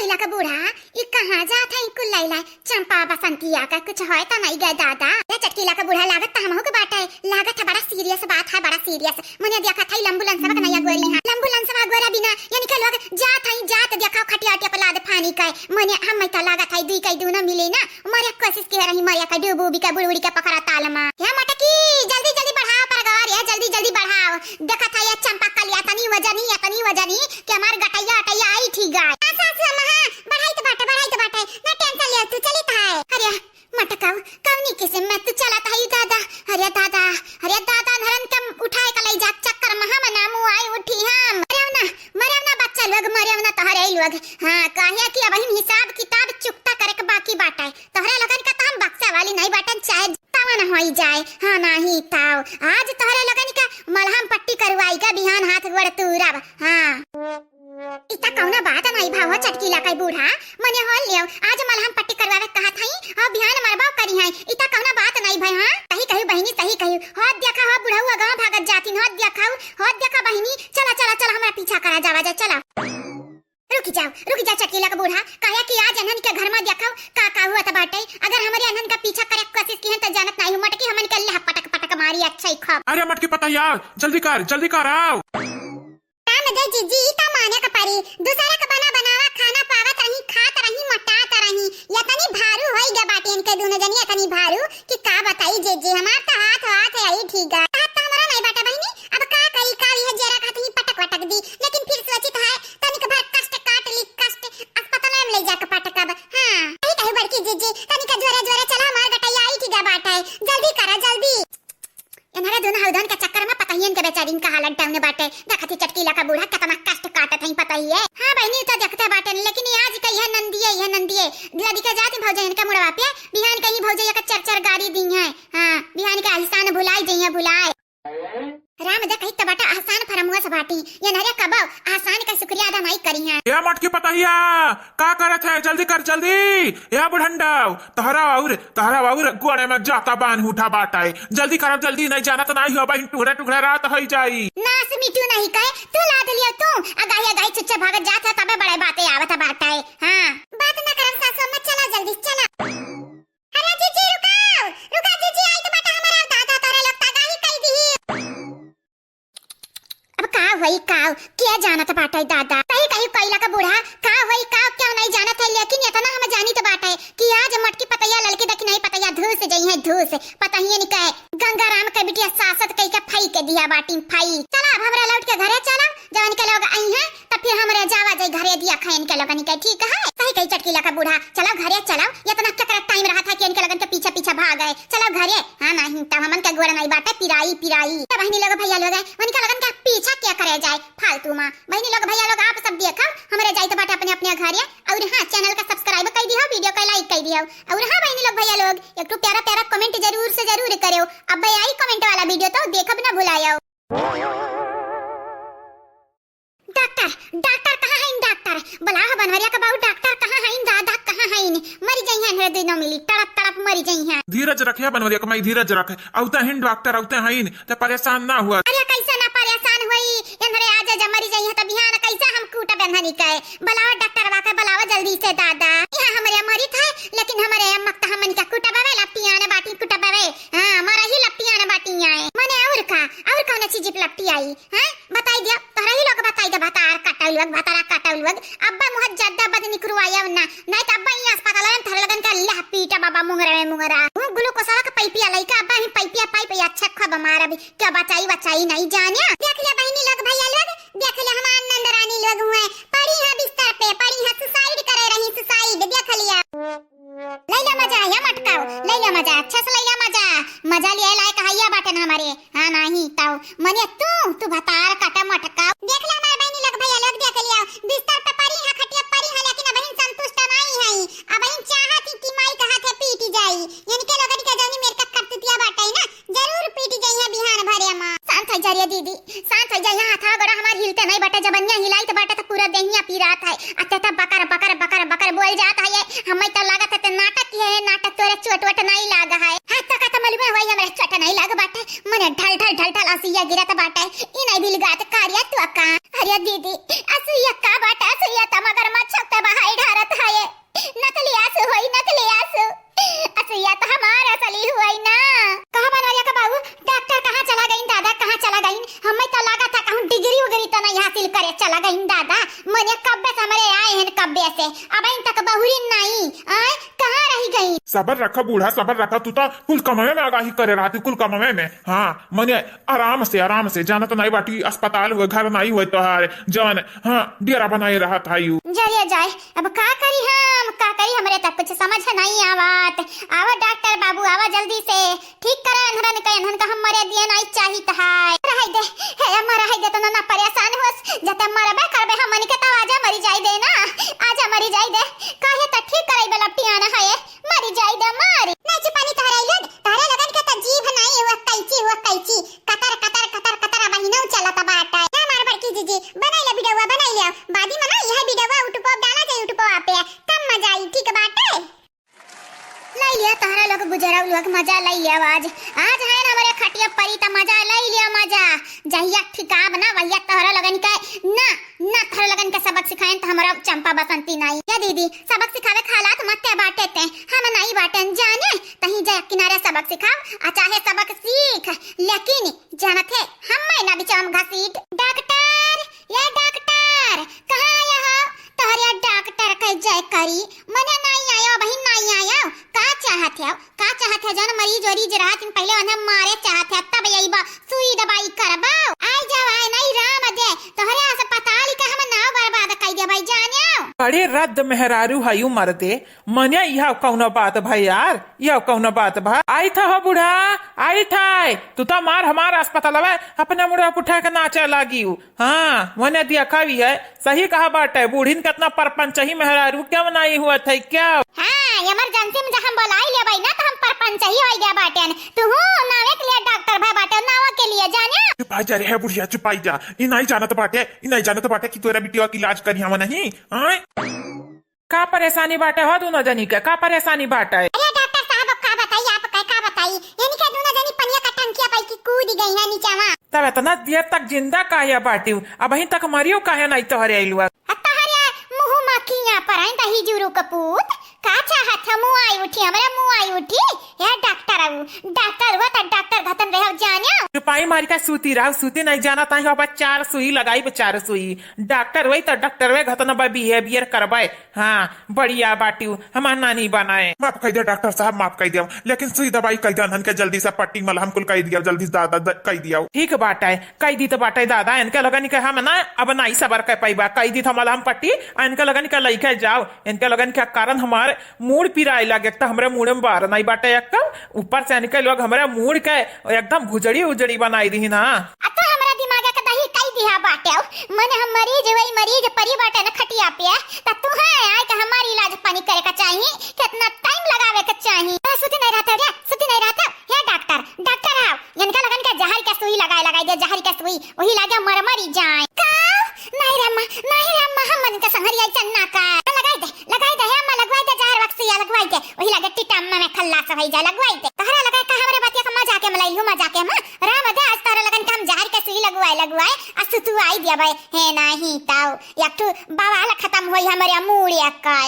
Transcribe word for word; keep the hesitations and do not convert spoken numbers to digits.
चटकीला का बूढ़ा, ई कहाँ जात है कुल लैला? चंपा बसंती आके कुछ होय त नहीं गए दादा? ए चटकीला का बूढ़ा, लागत त हमहू के बाटे, लागत है बड़ा serious बात है, बड़ा serious। मने देखत है लंबू लंसवा के नैया गोरी है, लंबू लंसवा गोरा बिना यानी के लोग जात है, जात देखा खटिया उटिया पे लाद फानी के। मने हम तो लागत है दुई के दूनो मिले ना, मरे कोशिश किहे रही, मरे का डूब उबी के बुड़ उड़ी के पकड़ा ताल मा। हे मटकी, जल्दी जल्दी बढ़ाओ परगवा रे, जल्दी जल्दी बढ़ाओ। देखत है ये चंपा कलिया तनी वजनी, या तनी वजनी कि हमार गटैया अटैया आई ठीक गाय। हाँ सासू अम्मा, हाँ, बढ़ाई तो बाटे, बढ़ाई तो बाटे, ना tension ले तू, चली तो है। अरे मटकाऊ, कौनी किस्म में तू चलत है दादा? अरे दादा, अरे दादा, धरन के उठाए के ले जा चक्कर में हम ना मुँह आई उठी हम। मरेव ना, मरेव ना बच्चा लोग, मरेव ना तोहरे लोग। हाँ, काहे कि अबहिन हिसाब किताब चुकता करे के बाकी बाटे। तोहरे लोगन का तो हम बक्सा वाली नहीं बाटन, चाहे तवन होई जाए। हाँ, नाही ताव। आज तोहरे लोगन का मलहम पट्टी करवाई का बिहान हाथ गोड़ तूरब। हाँ। इता कौनो बात नहीं भा हो चटकीला कई बूढ़ा। मने हो लियो, आज मलहम पट्टी करवावे कहत हई, और बिहान मरबो करी हई। इता कौनो बात नहीं भा, हाँ? सही कही बहिनी, सही कही। हो देखा हो बुढ़ऊ गाँव भागत जातिन, हो देखा, हो देखा बहिनी, चला, चला, चला, हमरा पीछा करा जावा जा, चला। रुक जाओ, रुक जाओ चटकीला का बूढ़ा, काहे कि आज एन्हन के घर में देखो का का हुआ त बाटे। अगर हमरे एन्हन का पीछा करे के कोशिश किहन त जानत नाही हूँ, मटकी हमन के लह पटक पटक मारी, अच्छा ही खब। अरे मटकी पतैया, जल्दी कर, जल्दी कर, आओ। राम दे जीजी, ई त माने के परी, दूसरा के बना बनावा खाना पावत रही, खात रही, मोटात रही, यतनी भारू होई गे बाटे इनके दूनो जनी, यतनी भारू कि का बताई जीजी, हमार त हाथ हाथ है, यही ठीक है। हाथ त हमरा नहीं बाटे बहिनी, अब का करी, का इहे जेरा खात ही पटक वटक दी, लेकिन फिर सोचित है, तनिक भर कष्ट काट ली, कष्ट अस्पताल में ले जाके पटकब। हाँ, यही कही बड़की जीजी, तनिक जोरे जोरे चला, हमार गटैया आई ठीक है बाटे, जल्दी करा, जल्दी। इन्हरे दोनों हौदन के चक्कर में पतहियन के बेचारिन का हालत down बाटे। देखत ही चटकीला का बूढ़ा कितना कष्ट काटत हई पतहिए। हाँ बहिनी, तो देखते बाटे, लेकिन आज का यह नंदिए, यह नंदिए लदी के जाती भौजाई इनके मुड़वा पे, बिहान कहीं भौजाई का चर चर गारी दी है। हाँ, बिहान के एहसान भुलाई जइहे, भुलाए। राम दे कही त बाटे एहसान फरमुआ से बाटी, इन्हरे कबो एहसान का शुक्रिया अदा नहीं करी है। ए मटकी पतहिया, का करत है? जल्दी कर, जल्दी। ए बुढ़ंडव, तहरा और, तहरा और गोड़े में जाता बान उठा बाटे। जल्दी करब, जल्दी, नहीं जानत नाही हो, बहिन टुकड़े टुकड़े रात होई जाई। नास मिटू नहीं कहे, तू लाद लियो तू। अगाही अगाही चुच्चा भागत जात है, तबे बड़े बातें आवत बाटे। हाँ। बात ना करब सासू अम्मा, चला जल्दी, चला। अरे जीजी रुकाओ, रुका जीजी, आई तो बाटा हमारा दादा तोरे लोग तगाही कई दी। अब का होई का, के जानत बाटे दादा? कहीं कहीं कोइला का बूढ़ा, का होई का, क्यों नहीं जानत है, लेकिन इतना हम जानित बाटे कि आज मटकी पतैया ललकी देखी नहीं पतैया धूस जइहे धूस, पतहियन के गंगाराम के बिटिया सासत कई के फई के दिया बाटी फई। चला अब हमरा लौट के घरे चला, जवन के लोग आई हैं तो फिर हमरे जावा जाई घरे दिया खैन के लोगन के, ठीक है? सही कही चटकीला का बूढ़ा, चला घरे चला, इतना केकरा टाइम रहा था कि इनके लोगन के पीछे पीछे भाग गए। चला घरे। हाँ नहीं, तब हमन के गोड़ नहीं बाटे पिराई, पिराई। तो बहिनी लोग, भैया लोग, उनके लोगन के पीछा क्या करे जाए फालतू मा। बहिनी लोग, भैया लोग, आप सब देखो, हमरे जाइत बाटे अपने अपने घरे। और हाँ, channel का subscribe कर दियो, video का like कर दियो। और हाँ बहिनी लोग, भैया लोग, एक ठो प्यारा प्यारा comment जरूर से जरूर करो। अब आई comment वाला video तो देखब ना भुलायो। डॉक्टर, डॉक्टर कहाँ हइन डॉक्टर? बुलाओ बनवरिया का बाऊ, डॉक्टर कहाँ हइन दादा, कहाँ हइन? मरी जइहैं, इन्हरे दुइनो मिली तड़प तड़प मरी जइहैं। धीरज रखिया बनवरिया का माई, धीरज रख। अउते हइन डॉक्टर, अउते हइन, ते परेशान ना हुआ। अरे कैसे ना परेशान हुई, इन्हरे आज जा मरी जइहैं त बिहान कैसे हम कूटब एन्हनी के? बुलाओ डॉक्टरवा के, बुलाओ जल्दी से दादा। यहाँ हमरे मरित है, लेकिन हमरे अम्मा त हमन का कुटबवे लपटियाने बाटी, कुटबवे। हाँ, हमारा ही लपटियाने बाटी आए। मने और का, और कौन चीज पे लपटी आई? हैं? बताई दिया, तोहरा ही लोग बताई दे, भतार काटल लोग, भतारा काटल लोग। अब्बा मुँह ज्यादा बद निकरुआया ना, नहीं त अब्बा ही अस्पताल में तोहरा लोगन का लह पीटा बाबा मुंगरा में मुंगरा। हूँ ग्लूकोसवा का पाइपिया लइका, अब्बा ही पाइपिया पाइप या अच्छा खब मारा भी, क्या बचाई बचाई नहीं जाने। देख लिया बहिनी लोग, भैया लोग, देख लिया हमार नंद रानी लोग हुए, पड़ी है बिस्तर पे, पड़ी है, suicide करे रही, suicide, देख लिया। लैला मजा या मटकाओ, लैला मजा, अच्छा से लैला मजा। मजा लिया लायक हैया बाटन हमरे। हाँ नाही ताऊ, मने तू, तू भतार काटा मटकाओ। देख ले हमार बहिनी लोग, भैया लोग, देख लिया, बिस्तर पे पड़ी है, खटिया पड़ी है, लेकिन अबहिन संतुष्ट नहीं है। अबहिन चाहत ही कि माई का हाथे पीटी जाई। इनके लोगन के जौनी मेर का करतुतिया बाटे ना, जरूर पीटी जइहैं बिहान भरे मा। शांत हो जा रे दीदी, शांत हो जा। यहाँ हाथ गोड़ा हमार हिलते नहीं बाटे, जबनिया हिलाइत बाटे त पूरा देहिया पिरात है। अते त बकर बकर बकर बकर बोल जात है ये। हमें त लागत है ते नाटक किहे है, नाटक तोरे चोट वोट नहीं लाग है। हाथ तो का त मालूम है वही हमरे चोट नहीं लाग बाटे, मने ढल ढल ढल ढल असुइया गिरत बाटे। ई नहीं बिलगात कारिया तू का? अरे दीदी, असुइया का बाटे, असुइया त मगरमच्छ के बहाई ढार गइन दादा, मने कब्बे से हमरे आए हैं, कब्बे से, अबहिन तक बहुरिन नाई, आए, कहाँ रहि गइन? सबर रखा बूढ़ा, सबर रखा, तू तो कुल कमवे में आगाही करे रहती, कुल कमवे में। हाँ, मने आराम से, आराम से, जानत नाई बाटी, अस्पताल हुए, घर नाई हुए तोहार, जवन, हाँ, डेरा बनाए रहत है यू। जरिया जाए, अब का करी हम, का करी, हमरे तक कुछ समझ नहीं आवत। आवा डॉक्टर बाबू, आवा जल्दी से, ठीक करा एन्हरन के, एन्हन का हम मरे दिए नाई चाहित है। रहै दे, हे अम्मा, रहै दे, तो ना, ना परेशान होस, जते मरबे करबे हमन के, तो आजा मरी जाई दे ना, आजा मरी जाई दे, काहे तो ठीक कराई वाला पियाना है, मरी जाई दे, मरी। नहीं चुपानी तहरा लोग, तहरा लोगन के तो जीभ नाई हुआ कैची, हुआ कैची, कतर, कतर, कतर, कतर, अब हिनौ चलत बाटे। ना मार बड़की जीजी, बनाई ले वीडियोवा, बनाई ले, बादी में ना यह वीडियोवा YouTube पे डाला जाए, YouTube पे, तब मजा आई, ठीक बाटे। लई लिया तोहरा लोग बुजरऊ लोग मजा लई लिया आज। आज है ना हमरे खटिया परी त मजा लई लिया मजा। जहिया ठिकाब ना वहिया तोहरा लोगन के ना, ना तोहरा लोगन के सबक सिखाएन त हमरा चंपा बसंती नाई। या दीदी, सबक सिखावे के हालात मत ते बाटे ते। हम नाई बाटेन जाने, तहीं जा किनारे सबक सिखाओ, आ चाहे सबक सीख, लेकिन जानत है, हम ना बिचाम घसीट। डॉक्टर, या डॉक्टर, कहाँ आया हो? तोहरे डॉक्टर के जय करी, मने नहीं आयो, अबहिन नहीं आयो। का चाहत है? का चाहत है? जौन मरीज ओरीज रहत हैं, पहिले उन्हें मारे चाहत है, तब यही बा सुई दवाई करबो। आई जाओ, आए नहीं राम दे, तोहरे अस्पताल के हम नाव बर्बाद कर दे भाई जानियो। बड़े रद्द मेहरारू हयू मर्दे, मने यह कौनो बात भा यार, यह कौनो बात भा? आई था हो बूढ़ा, आई था, तू तो मार हमार अस्पताल में अपने मुड़ा उठा के नाचे लागी। हाँ, मने देखा भी है, सही कहा बाटे, बूढ़िन केतना परपंचही मेहरारू क्यों नहीं हुआ थे, क्या? हाँ, emergency में जब हम बोलाई लेबै ना, तो हम परपंचही होई गया बाटेन। तू हूँ नावे के लिए डॉक्टर भा बाटे, नावा के लिए जाने। चुपाई जा रे है बुढ़िया, चुपाई जा। ई नहीं जानत बाटे, ई नहीं जानत बाटे कि तोरा बिटिया के इलाज करी हम नहीं, हाँ? का परेशानी बाटे हो दोनों जनी के, का परेशानी बाटे? अरे डॉक्टर साहब, अब का बताई आपके, का बताई? इनके दोनों जनी पनिया का टंकिया पै की कूद गई है नीचवा। तब इतना देर तक जिंदा काहे बाटिउ? अबहीं तक मरियो काहे नहीं तोहरे आइलुआ? आ तोहरे मुँह मा किया पर आई दही जुरु कपूत। का चाहत है? मुँह आई उठी, हमरे मुँह आई उठी। हे डॉक्टर आऊ, डॉक्टर हुआ त डॉक्टर घतन रहे जानियो। चुपाई मारी का सूती रहो, सूती नहीं जाना ताही अब चार सुई लगाई, चार सुई। डॉक्टर वही त डॉक्टर वे घतन बा behaviour करबे। हाँ, बढ़िया बाटिउ, हमार नानी बनाए। माफ कइ दिया डॉक्टर साहब, माफ कइ दिया, लेकिन सुई दवाई कइ दिया, इनके जल्दी से पट्टी मलहम कुल कइ दिया, जल्दी से दादा द-, कइ दिया। ठीक बाटे, कइ दी त बाटे दादा, इनके लगन के हम ना, अब नाई सबर कर पाइबा, कइ दी त मलहम पट्टी, आ इनके लगन के लइके जाओ, इनके लगन के कारण हमार मूड़ पिराए लागे, एक त हमरे मूड़े में बार नाई बाटे एक, ऊपर से इनके लोग हमरे मूड़ के एकदम भुजड़ी उजड़ी बनाई दी ना। आ तो हमरा दिमाग के दही कई दिहा बाटे। मने हम मरीज वही मरीज परी बाटे न खटिया पे, त तू है आए के हमारी इलाज पानी करे का चाही, कितना टाइम लगावे के चाही। ए, सुती नहीं रहते रे, सुती नहीं रहते। हे डॉक्टर, डॉक्टर आओ, इनका लगन के जहर के सुई लगाए, लगाई दे जहर के सुई, वही लागे मर मरी जाए। का? नहीं रे अम्मा, नहीं रे अम्मा, हम मन के संगरी आई चन्ना का। लगाई दे, लगाई दे, हे अम्मा, लगवाई दे जहर वक्सिया, लगवाई दे। वही लागे टिटम्मा में खल्लास होई जा, लगवाई दे। तहरा लगा का हमरे बतिया के मजाके में लइलू, मजाके में। राम दे, आज तहरा लगन के हम जहर के सुई लगवाए, लगवाए, आ सुतुआई दिया भाई। हे नाही ताऊ, एक ठो बवाल खत्म होई हमरे मूड़े का।